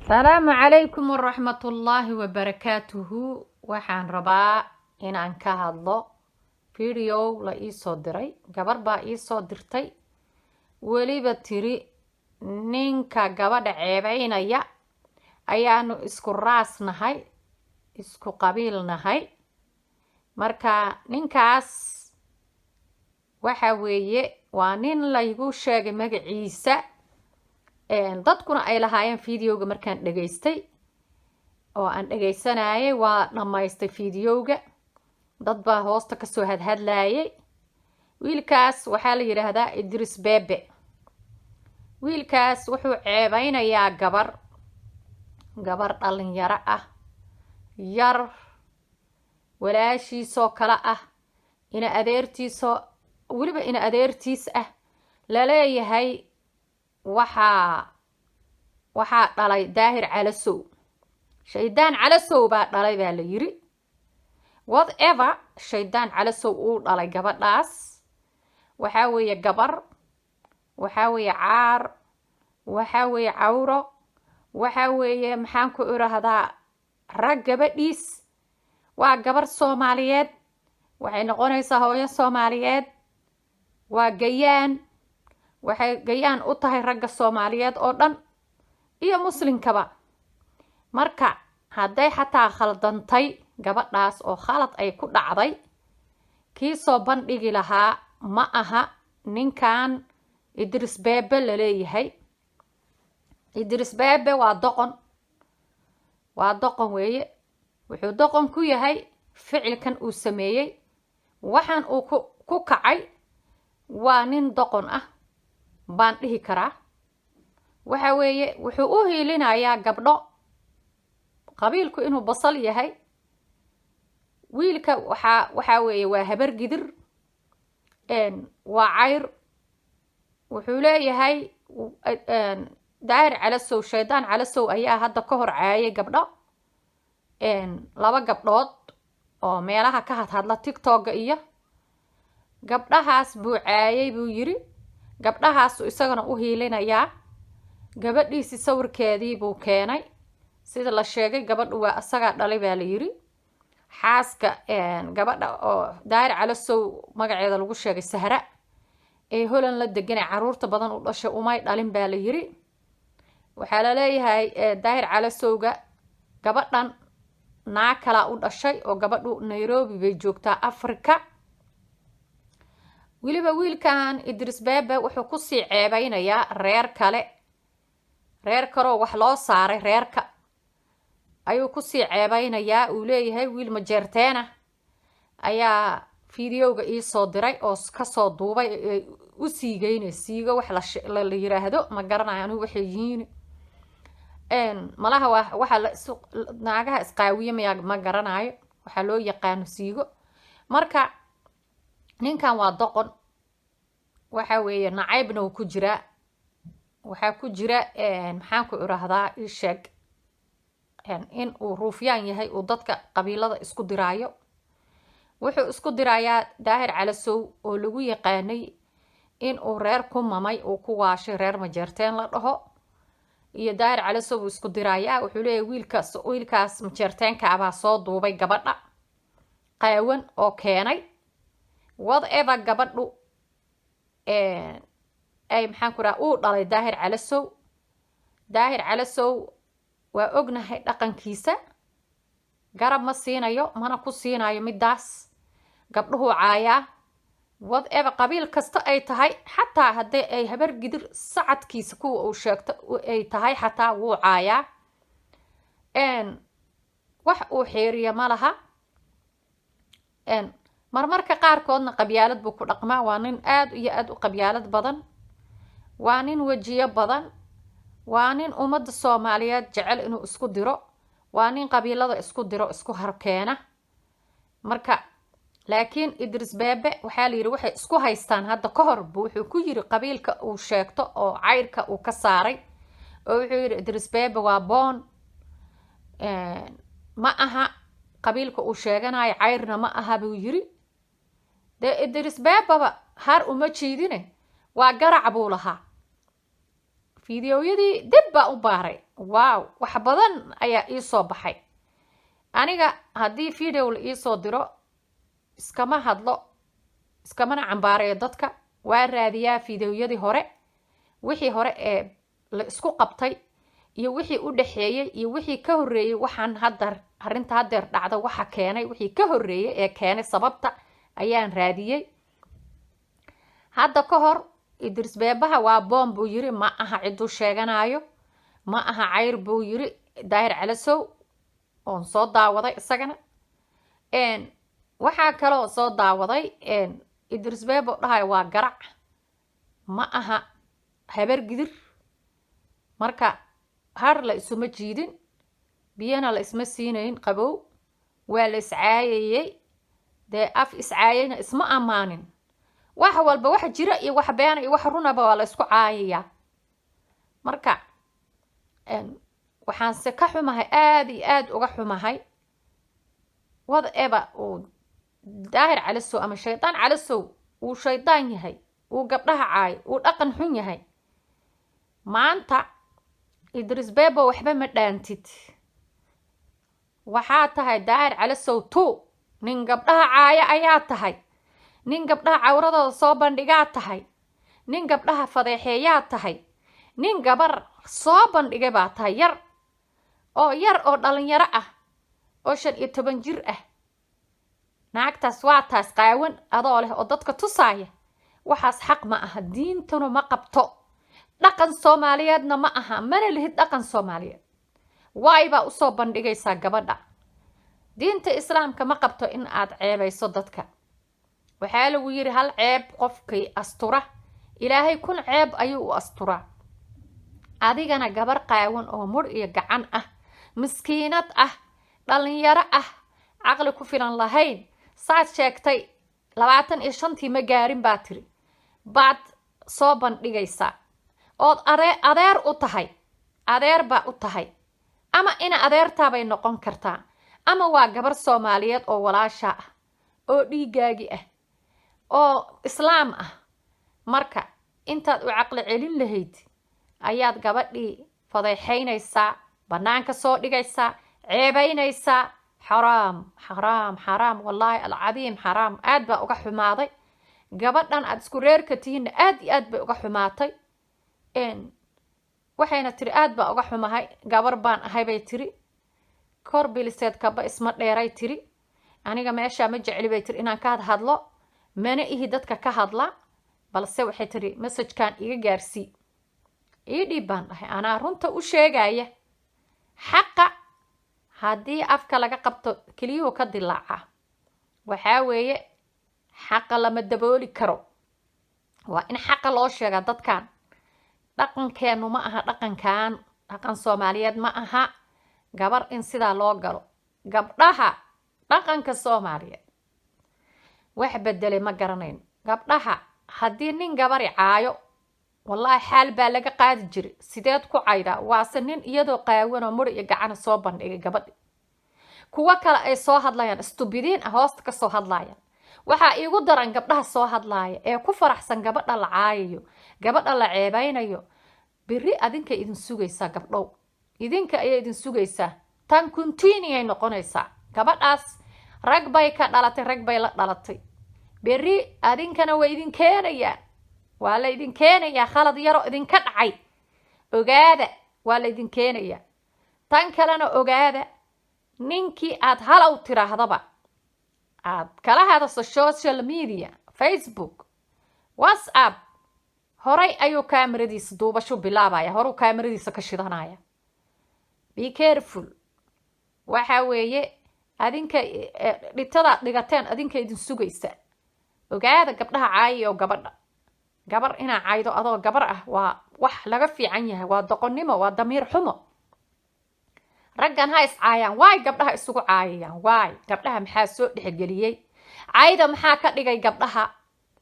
Salaamu calaykum waraxmatullaahi wabarakaatuhu. Waxaan rabaa inaan ka hadlo video la iisoo diray. Gabar baa iisoo dirtay, weliba tiri ninka gabadha ceebeynaya ayaanu isku raas nahay, isku qabiil nahay. Marka ninkaas waxa weeye waa nin laygu sheegay magaciisa, dadkuna ay lahaayeen videoga. Markaan dhegaystay oo aan dhegaysanayay, waa dhammaystay videoga, dad baa hoosta kasoo hadhadlayay. Wiilkaas waxaa la yidhaahdaa Idris Bebe. Wiilkaas wuxuu ceebeynayaa gabar dhalinyaro ah, yar, walaashiisoo kale ah, ina adeertiisoo, weliba ina adeertiis ah. Laleeyahay waxaa dhalay Daahir Calasow, Shaydaan Calasow baa dhalay baa la yiri. Whatever Shaydaan Calasow uu dhalay gabadhaas, waxaa weeye gabar, waxaa weeye caar, waxaa weeye cawro, waxaa weeye, maxaan ku iraahdaa, rag gabadhiis. Waa gabar Soomaaliyeed, waxay noqonaysaa hooyo Soomaaliyeed, waa gayaan, waxay gayaan u tahay ragga Soomaaliyeed oo dhan iyo Muslimkaba. Marka hadday xataa khaldantay gabadhaas oo khalad ay ku dhacday, kii soo bandhigi lahaa ma aha ninkan Idris Bebe laleeyahay. Idris Bebe waa doqon, waa doqon weeye. Wuxuu doqon ku yahay ficilkan uu sameeyey, waxaan uu ku kacay. Waa nin doqon ah baan dhihi karaa. Waxa weeye wuxuu u hiilinayaa gabdho qabiilku inuu basal yahay. Wiilka waxaa weeye waa Habar Gidir, waa Cayr. Wuxuu leeyahay Daahir Calasow, Shaydaan Calasow ayaa hadda ka hor caayay gabdho, laba gabdhood oo meelaha ka hadhadla TikToka, iyo gabdhahaas buu caayay buu yiri. Gabdhahaasu isagana u hiilinayaa. Gabadhiisi sawirkeedii buu keenay. Sida la sheegay, gabadhu waa isagaa dhalay baa la yiri. Xaaska gabadha oo Daahir Calasow magaceeda lagu sheegay Sahra ee Holand la deganay, caruurta badan u dhashay, umay dhalin baa la yiri. Waxaa laleeyahay Daahir Calasowga gabadhan naa kalaa u dhashay, oo gabadhu Nairobi bay joogtaa, Africa. Weliba wiilkan Idris Bebe wuxuu kusii ceebeynayaa reer kale, reer kaleoo wax loo saaray reerka ayuu kusii ceebeynayaa. Uu leeyahay wiil Majeerteena ayaa videoga iisoo diray oo kasoo duubay, u siigeynay. Siigo wax la yiraahdo ma garanayo anigu waxay yihiin. Malaha waa waxaa la naagaha isqaawiye maya, ma garanayo waxaa loo yaqaano siigo. Marka ninkan waa doqon. Waxa weeye nacaybna wuu ku jiraa, waxaa ku jira, maxaan ku iraahdaa, isheeg, in uu ruufyaan yahay, uu dadka qabiilada isku diraayo. Wuxuu isku dirayaa Daahir Calasow oo lagu yaqaanay in uu reer ku mamay, uu ku waashay, reer Majeerteen la dhaho, iyo Daahir Calasow buu isku dirayaa. Wuxuu leeyahay wiilkaas Majeerteenka abaa soo duubay gabadha qaawan oo keenay. Whatever gabadhu ay, maxaan ku raha, uu dhalay Daahir Calasow, Daahir Calasow waa ognahay dhaqankiisa, garab ma siinayo, mana ku siinayo midaas. Gabdhuhuu caayaa. Whatever qabiil kasta ay tahay, xataa haddii ay Habar Gidir sacadkiisa kuwa uu sheegto ay tahay, xataa wuu caayaa. Wax uu xeeriya ma laha. Marmarka qaarkoodna qabyaalad buu ku dhaqmaa. Waa nin aada iyo aada u qabyaalad badan, waa nin wejiyo badan, waa nin ummadda Soomaaliyeed jecel inuu isku diro, waa nin qabiilada isku diro, isku harkeena. Marka laakiin Idris Bebe waxaa la yidhi waxay isku haystaan hadda ka hor bu wuxuu ku yiri qabiilka uu sheegto oo Cayrka uu ka saaray, oo wuxuu yidhi Idris Bebe waa boon, ma aha qabiilka uu sheeganayo, Cayrna ma aha buu yiri. Dee Idris Bebaba har uma jiidine, waa garac buu lahaa. Fideoyadii dib baa u baaray. Wow, wax badan ayaa iisoo baxay. Aniga haddii video la iisoo diro, iskama hadlo, iskamana cambaareeyo dadka. Waa raadiyaa videoyadii hore, wixii hore ee la isku qabtay iyo wixii u dhexeeyey iyo wixii ka horreeyey. Waxaan hadda arrinta haddeer dhacda waxa keenay, wixii ka horreeyey ee keenay sababta ayaan raadiyey. Hadda ka hor Idris Beebaha waa boom buu yiri, ma aha cidduu sheeganayo, ma aha cayr buu yiri Daahir Calasow oon soo daawaday isagana. Waxaa kaloo soo daawaday Idris Beebo dhahay waa garac, ma aha Habar Gidir. Marka har la isuma jiidin, biyana la isma siinayn qabow, waa la iscaayayey. Dee af iscaayayna isma ammaanin. Wax walba, wax jira iyo wax beena iyo wax runaba, waa la isku caayayaa. Marka waxaanse ka xumahay, aada iyo aada uga xumahay, whatever uu Daahir Calasow ama Shaydaan Calasow uu shaydaan yahay, uu gabdhaha caayo, uu dhaqan xun yahay, maanta Idris Bebo waxba ma dhaantid. Waxaa tahay Daahir Calasow two. Nin gabdhaha caaya ayaa tahay, nin gabdhaha cawradooda soo bandhigaa tahay, nin gabdhaha fadeexeeyaa tahay, nin gabar soo bandhigay baa tahay, yar oo yar oo dhalinyaro ah oo 15 jir ah. Naagtaas waa taas qaawan adoo leh oo dadka tusaaya. Waxaas xaq ma aha, diintuna ma qabto, dhaqan Soomaaliyeedna ma aha, mana lihid dhaqan Soomaaliyeed. Waay baa usoo bandhigaysaa gabadha? Diinta Islaamka ma qabto in aad ceebayso dadka. Waxaa lagu yidhi, hal ceeb qofkii astura, Ilaahay 1000 ceeb ayuu u asturaa. Adigana gabar qaawan oo mur iyo gacan ah, miskiinad ah, dhalinyaro ah, caqli ku filan lahayn, saad sheegtay 25-tii ma gaarin baa tiri, baad soo bandhigaysaa ood adeer u tahay. Adeer baa u tahay, ama ina adeertaabay noqon kartaa, ama waa gabar Soomaaliyeed oo walaasha ah oo dhiiggaagi ah oo Islaam ah. Marka intaad u caqli celin lahayd ayaad gabadhii fadeexaynaysaa, bannaanka soo dhigaysaa, ceebaynaysaa. Xaraam, xaraam, xaraam, wallaahi alcadiim, xaraam. Aad baa uga xumaaday. Gabadhan aad isku reerka tihiinna aad iyo aad bay uga xumaatay. Waxayna tiri, aad baa uga xumahay, gabar baan ahay bay tiri, kor biliseed kaba isma dheeray tiri. Aniga meeshaa ma jecli bay tiri inaan ka hadlo, mana ihi dadka ka hadla, balse waxay tiri, message-kan iga gaarsii. Ii dhiib baan dhahay, anaa runta u sheegaya. Xaqa haddii afka laga qabto, keliyuhu ka dilaaca. Waxaa weeye, xaqa lama dabooli karo, waa in xaqa loo sheegaa dadkan. Dhaqankeenu ma aha dhaqankan, dhaqan Soomaaliyeed ma aha gabar in sidaa loo galo. Gabdhaha dhaqanka Soomaaliyeed wax bedelay ma garanayn. Gabdhaha haddii nin gabari caayo, wallaahi xaal baa laga qaadi jiray. Sideed ku caydaa? Waase nin iyadoo qaawanoo mur iyo gacana soo bandhigay gabadhi. Kuwo kale ay soo hadlayaan, stupidiin ah, hoosta kasoo hadlayaan. Waxaa iigu daran gabdhaha soo hadlaaya ee ku faraxsan gabadha la caayayo, gabadha la ceebeynayo. Beri adinka idin sugaysaa, gabdhow, idinka ayay idin sugaysaa. Tan continue noqonaysaa. Gabadhaas rag bay ka dhalatay, rag bay la dhalatay. Berri adinkana way idin keenayaan, waa la idin keenayaa. Khalad yaroo idinka dhacay, ogaada, waa la idin keenayaa. Tan kalena ogaada, ninkii aad halow tiraahdaba, aad kala hadaso social media, Facebook, WhatsApp, horay ayuu kaamiradiisa duubashu bilaabaya, horuu kaamiradiisa ka shidanaya. Be careful. Waxa weeye, adinka dhitadaad dhigateen adinka idin sugaysa. Ogaada, gabdhaha caayi oo gabadha, gabar inaa caydo adoo gabar ah waa wax laga fiican yahay, waa doqonnimo, waa damiir xumo. Raggan ha iscaayaan, waay gabdhaha isugu caayayaan? Waay gabdhaha maxaa soo dhexgeliyey cayda? Maxaa ka dhigay gabdhaha?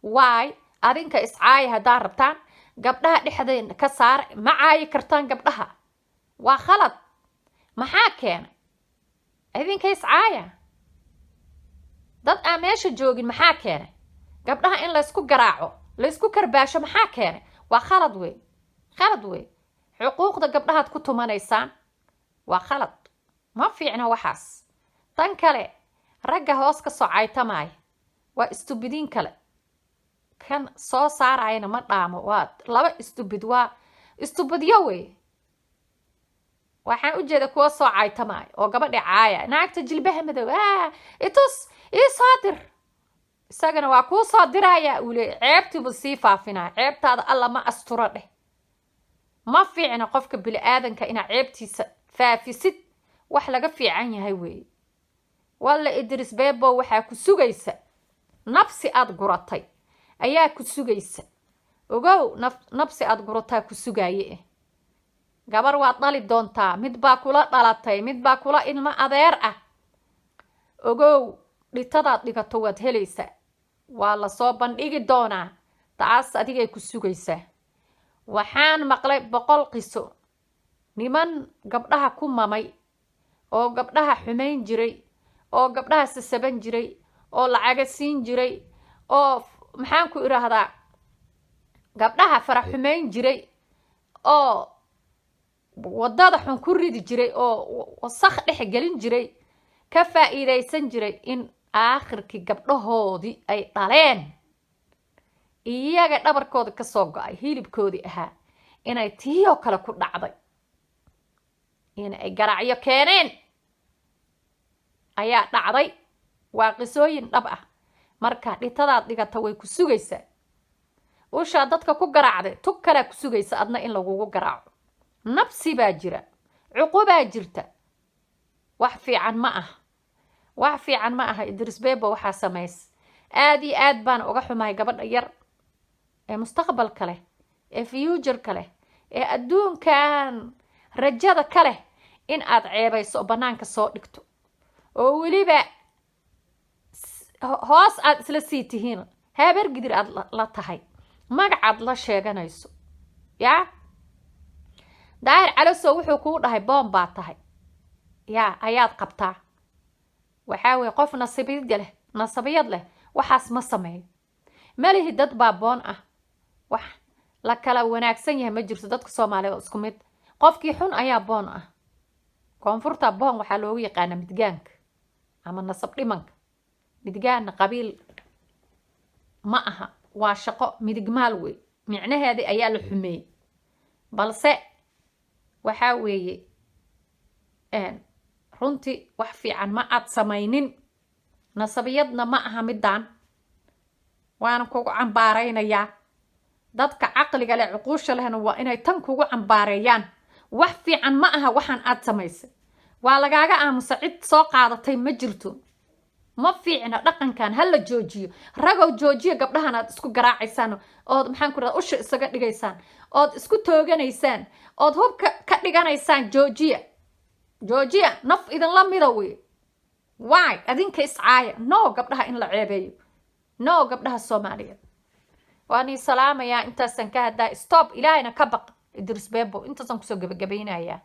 Waay adinka iscaaya haddaa rabtaan, gabdhaha dhexdeen ka saar. Ma caayi kartaan gabdhaha, waa khalad. Maxaa keenay idinka iscaaya, dad aan meesha joogin? Maxaa keenay gabdhaha in laysku garaaco, laysku karbaasho? Maxaa keenay? Waa khalad wey, khalad wey. Xuquuqda gabdhahaad ku tumanaysaan waa khalad, ma fiicna waxaas. Tan kale, ragga hoos ka soo caytamaaya waa stupid-iin kale. Kan soo saarayana ma dhaamo, waa laba stupid, waa stupid-yo wey. Waxaan u jeeda kuwa soo caytamaya oo gabadhi caaya, naagta jilbaha madow, itus, ii soo dir. Isagana waa kuu soo diraya, uu leey. Ceebtiibu sii faafinaya. Ceebtaada Alla ma asturo dheh. Ma fiicna qofka bini-aadanka inaad ceebtiisa faafisid, wax laga fiican yahay weeye. Walla Idris Bebo, waxaa ku sugaysa nabsi aada guratay ayaa ku sugaysa. Ogow, nabsi aada gurataa ku sugaaye. Gabar waad dhali doontaa, mid baa kula dhalatay, mid baa kula ilmo adeer ah. Ogow, dhitadaad dhigato waad helaysaa, waa lasoo bandhigi doonaa. Taas adigay ku sugaysaa. Waxaan maqlay 100 qiso, niman gabdhaha ku mamay oo gabdhaha xumayn jiray oo gabdhaha sasaban jiray oo lacaga siin jiray oo, maxaan ku idhaahdaa, gabdhaha fara xumayn jiray oo wadada xun ku ridi jiray oo wasakh dhex gelin jiray, ka faa'iidaysan jiray, in aakhirkii gabdhahoodii ay dhaleen, iyaga dhabarkooda kasoo go-ay, hilibkoodii ahaa, inay tiiyoo kale ku dhacday, in ay garaacyo keeneen ayaa dhacday. Waa qisooyin dhab ah. Marka dhitadaad dhigata way ku sugaysaa. Ushaa dadka ku garaacday, tug kalea ku sugaysa adna in lagugu garaaco. Nabsi baa jira, cuqubaa jirta. Wax fiican ma aha, wax fiican ma aha. Idris Bebo, waxaa samays, aada iyo aad baan uga xumahay gabadha yar ee mustaqbalka leh, ee future-ka leh, ee adduunkan rajada ka leh, in aad ceebayso oo banaanka soo dhigto oo weliba hoos aad isla sii tihiin, Habar Gidir aad la tahay, magacaad la sheeganayso. Yaa Daahir Calasow, wuxuu kuu dhahay boom baa tahay, yaa ayaad qabtaa. Waxaa weye, qof nasibiyad leh, nasabiyad leh, waxaas ma sameeyo. Malihi dad baa boon ah, wax la kala wanaagsan yahay ma jirto. Dadka Soomaaliya oo isku mid, qofkii xun ayaa boon ah. Koonfurta boon waxaa loogu yaqaanaa midgaanka ama nasab dhimanka. Midgaanna qabiil ma aha, waa shaqo midigmaal wey. Micnaheedii ayaa la xumeeyey. Balse waxaa weeye, runtii wax fiican ma aad samaynin, nasabiyadna ma aha midaan. Waana kugu cambaaraynayaa. Dadka caqliga leh, cuquusha lehna waa inay tan kugu cambaareeyaan. Wax fiican ma aha waxaan aad samaysay. Waa lagaaga aamusa, cid soo qaadatay ma jirto. Ma fiicna dhaqankan, ha la joojiyo. Ragow, joojiyo gabdhahan aad isku garaacaysaan ood, maxaan ku rahda, usha isaga dhigaysaan ood isku tooganaysaan ood hubka ka dhiganaysaan. Joojiya, joojiya. Naf idinla mida wey. Why adinka iscaaya? No, gabdhaha in la ceebeeyo, no. Gabdhaha Soomaaliyeed waan ii salaamayaa. Intaasaan ka haddaa. Stop, Ilaahayna ka baq, Idris Bebo. Intaasaan kusoo gebagabaynayaa.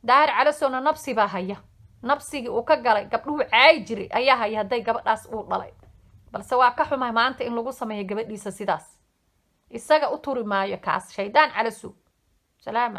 Daahir Calasowna nabsi baa haya, nabsigii uu ka galay gabdhuhu caayi jiray ayaa haya hadday gabadhaas uu dhalay. Balse waa ka xumahay maanta in lagu sameeyo gabadhiisa sidaas. Isaga u turi maayo kaas shaydaan Calasow. Salaam.